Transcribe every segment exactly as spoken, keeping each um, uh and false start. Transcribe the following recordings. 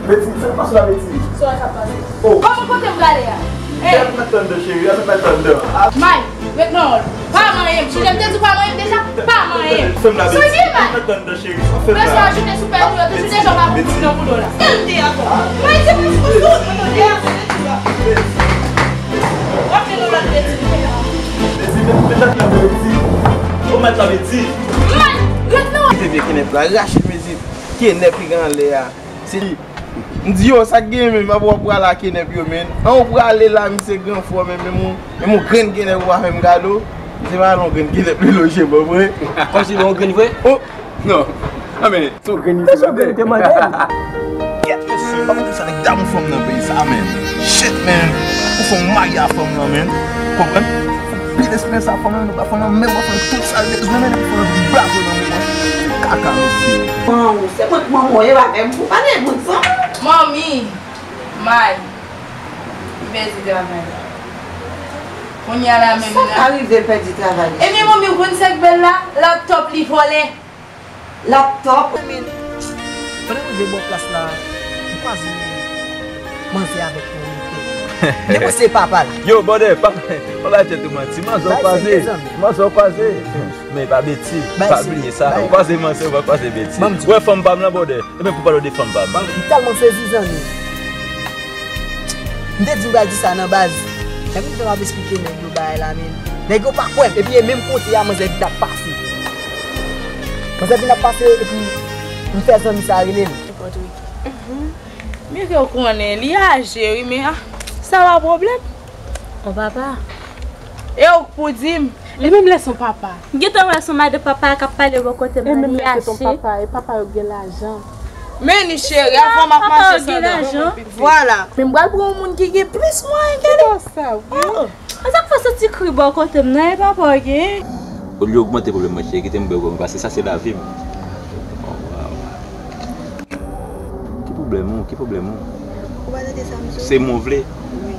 Beti, fè pa sou la, Beti. Sou la k ap pale. Oh. Kòman kote m prale a? Hey. Ap met anndan, cheri, ap met anndan. Ah. May, ret nan wòl. Pa manyen m. Sonje m te di w pa manyen m deja? Pa manyen m. Fè m la, Beti. Sonje, May. Ap met anndan, cheri. Sa fè m la. Prenswa ajoute sou pèdi yo, te sou deja w pa pou nan boulon la. Tande ankò. May, se pa sou sou. Tande ankò. W ap fè nou lòt Beti. Beti, met, met anndan, Beti. Ou met la, Beti. May, ret nan wòl. Kite vye kenèp la, rache mezi kenèp li gen anlè a. Se li. M di, yo, sa k gen menm, ap w ap prale ak kenèp yo, menn. An, ou prale la, misye gran fò, menn, menm yon, menm yon grenn kenèp ou pa fè m kado. Misye pa yon grenn kenèp li loje, bon, vre. Kòmsi li yon grenn vre? Oh, non. Ah, men, se yon grenn li te mande. Kèt, mesye, pa konn sa nèg damou fanm nan peyi sa, menn. Shit, menn. Ou fè yon mayi a fanm nan, menn. Konprann? Pil espre sa fanm nan, nou pa fanm nan, men mwen fanm tout sa l bezwen, men li fanm nan vin blaze nan men mwen. Kaka, mesye. Manman, se mwen k manman w, e pa fè m pou pale moun sa. Manmi, may, li pèdi travay la. Kounye a la menm la. Sa ka rive l pèdi travay li? Ebyen, manmi, ou konn sa k bèl la? Laptop li vòlè. Laptop. Pandan m rive bò plas la, m kwaze manzè avèk yon repe. M te panse se papa l. Yo, brother, pa, pa bay tèt ou manti. Manzè w kwaze. Manzè w kwaze. Men pa Beti. Pa bliye sa. Ou kwaze manzè, ou pa kwaze Beti. Ou wè fanm pa m lan, brother. Ebyen, pou pale de fanm pa m. M tèlman sezi, zanmi. M te di m pral di sa nan baz. Lè m rive m ap esplike nèg yo bagay la, men nèg yo pa kwè m. Epi e menm kote a manzè vin ap pase. Manzè vin ap pase epi m fè zanmi sa rele l. Nenpòt wi. Mhm. Mike ou konnen, li aje wi, men ah, sa pa pwoblèm. O papa. E ou k pou di m. Li menm lè se yon papa. M gentan wè se yon madanm papa a k ap pale bò kote m nan, li aje. E menm lè se ton papa, e papa yo gen lajan. Men ni cheri, avan m ap mache san dèyè. Vwala. Men m pral pran yon moun ki gen plis mwayen ke li. Kòman sa, wi? Oh. Sa k fè w santi kri bò kote m nan, e papa w gen? Olye ogmante pwoblèm mwen, cheri, kite m bwè gòm, paske sa se lavi m. Oh, wow. Ki pwoblèm ou? Ki pwoblèm ou? Ou pa tande sa m di w? Se mwen w vle? Wi.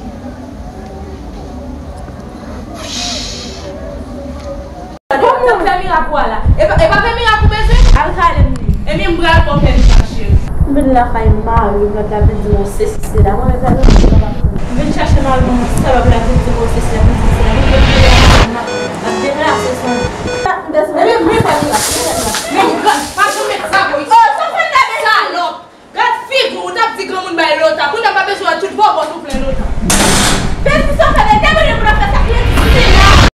Kòman w fè mirak ou a la? E pa, e pa fè mirak ou bezwen? Al kale m li. Ebyen, m pral ba w pè mirak, cheri. M vin lakay mari m, lòt la vin di m yon sesi sela. Mwen menm sa, m vin chache mari m, yon sèl lòt la vin di m yon sesi, la vin di m sela. Vin vin vin ap deplase san. Ebyen, mwen fè mirak, mwen fè mirak. Men ou gad, pa janm met sa, boy. Oh, sa fè n gade salòp. Gad figi w, ou t ap di granmoun bay lota. Kounye a m pa bezwen wè tout vòb